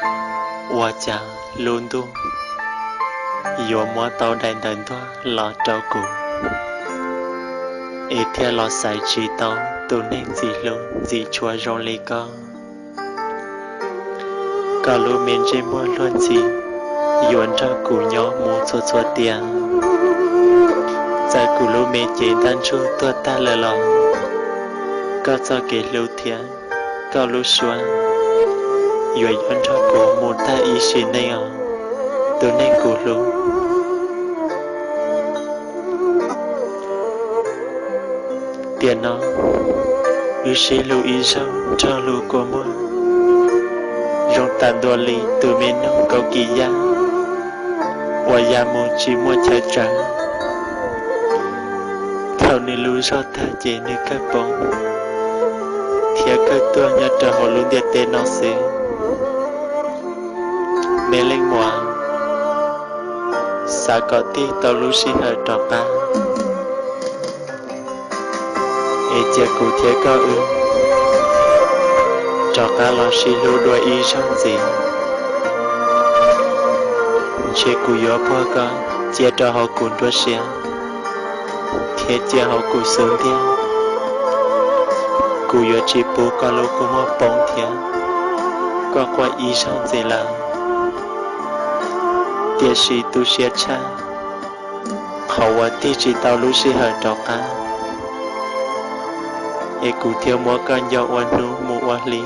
Ua cas lub ntuj yuav muab tau daim ntawv ntuag los rau kuv, es thiaj los xaiv tsis tau tus neeg ntxim hlub ntxim tshua zoo li koj. Koj lub me ntsej muag luag ntxhi yuav nrog kuv nyob mus txhua txhua tiam. Txawm kuv lub me cev ntaj ntsug tuag tag lawm los koj txoj kev hlub thiab koj lub suab yuav nyob nrog kuv mus tag ib sim neej os, tus neeg kuv hlub. Tiam no wb sib hlub ib zaug nrog lub kua muag, zoo tas ntua li tus me noog kaum kis yaj uas ya mus tsis muaj chaw tsawv. Thaum nws lub zog tag ces nws kawg poob thiab kawg tuag nyob rau hauv lub ntiaj teb no xwb. Me leej muam, xav kom tig tau lub sij hawm rov qab, es cia kuv thiab koj wb rov qab los sib hlub dua ib zaug ntxiv. Ntshe kuv yuav puag koj cia rau hauv kuv nruab siab thiab cia hauv kuv xub ntiag. Kuv yuav tsis pub koj lub kua muag poob thiab koj quaj ib zaug ntxiv lawm. Tiam sis tu siab tshaj qhov uas tig tsis tau lub sij hawm rov qab, es kuv thiaj muab koj nco ua hnub mus ua hli,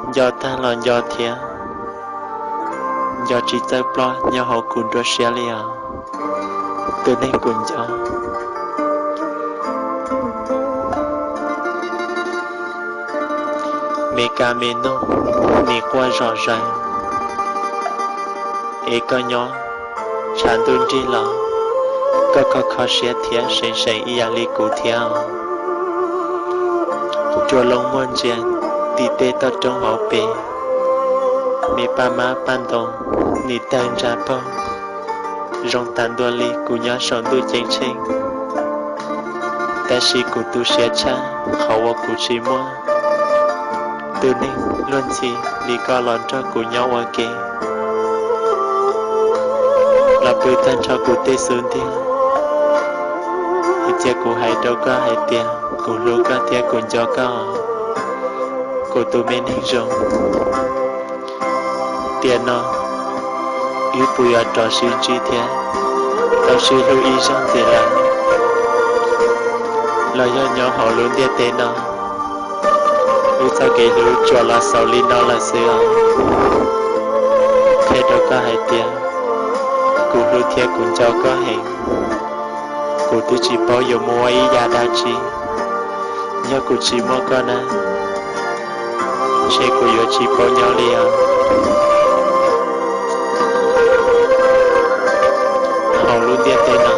nco tag los nco thiab, nco tsis txawj ploj nyob hauv kuv nruab siab li os, tus neeg kuv nco. Me kab me noog nim quaj zom zaws, es koj nyob tshav ntuj nrig los koj kho kho siab thiab seev seev ib yam li kuv thiab. Rua loo muag ntsia tim tej toj roob hauv pes, me paj mab paj ntoo nim tawg ntsa paug, zoo tas ntua li kuv nyob saum ntuj ceeb tsheej. Tab sis kuv tu siab tshaj qhov uas kuv tsis muaj tus neeg luag ntxhi li koj los nrog kuv nyob ua ke, los pw tag nrho kuv tej xub ntiag. Es cia kuv hais rau koj hais tias kuv hlub koj thiab kuv nco koj, kuv tus me neeg zoo. Tiam no wb puas yuav rov sib ntsib thiab tau sib hlub ib zaug ntxiv lawm, los yog nyob hauv lub ntiaj teb no wb txoj kev hlub tsuas los xaus li no lawm xwb os? Qhia rau koj hais tias kuv hlub thiab kuv nco koj heev. Kuv twb tsis paub yuav mus ua ib yam dab tsi. Yog kuv tsis muaj koj na, ntshe kuv yuav tsis paub nyob li os. Hauv lub ntiaj teb no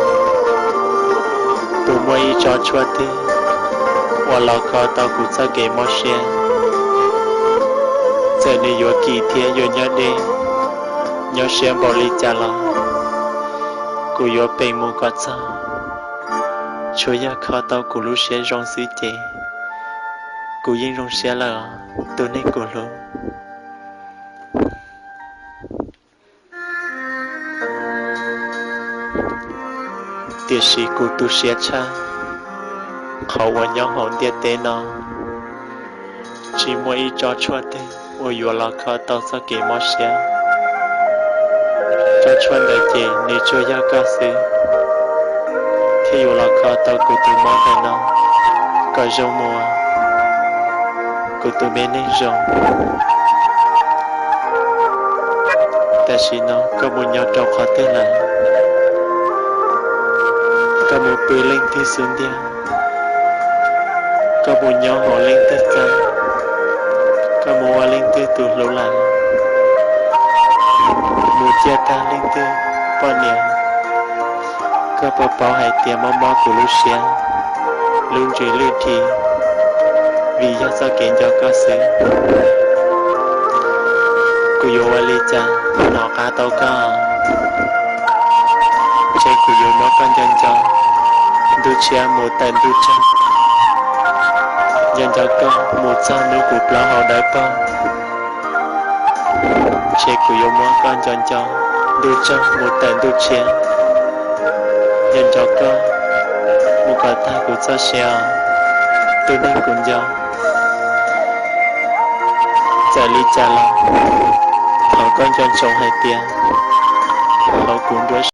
puas muaj ib tsob tshuaj twg uas los kho tau kuv txoj kev mob siab? Txawm nws yuav kim thiab yuav nyob deb, nyob siab npaum li cas los kuv yuav peem mus kom txog. Tsuas yog kho tau kuv lub siab zoo xwb ces kuv yeej zoo siab lawm os, tus neeg kuv hlub. Tiam sis kuv tu siab tshaj qhov uas nyob hauv ntiaj teb no tsis muaj ib tsob tshuaj twg uas yuav los kho tau txoj kev mob siab. Tsob tshuaj ntawd ces nws tsuas yog koj xwb thiaj yuav los kho tau kuv tus mob ntawm no kom zoo mus, kuv tus me neeg zoo. Tam sim no koj mus nyob rau qhov twg lawm? Koj mus pw leej twg xub ntiag? Koj mus nyob hauv leej twg txaj? Koj mus ua leej twg tus hlub lawm? Mus ciaj tag leej twg poj niam? Koj puas paub hais tias mob mob kuv lub siab lub ntsws lwj dhi vim yog txoj kev nco koj xwb? Kuv yuav ua li cas hnov qab tau koj? Ntshe kuv yuav muab koj nco nco ntuj tshiab mus tawm ntuj tsaug, nco nco koj mus txog hnub kuv plaub hau dawb paug. Ntshe kuv yuav muab koj nco nco, ntuj tsaug mus tawm ntuj tshiab, nco nco koj mus kom tag kuv txoj sia, tus neeg kuv nco. Txawm li cas los thov koj nco ntsoov hais tias hauv kuv nruab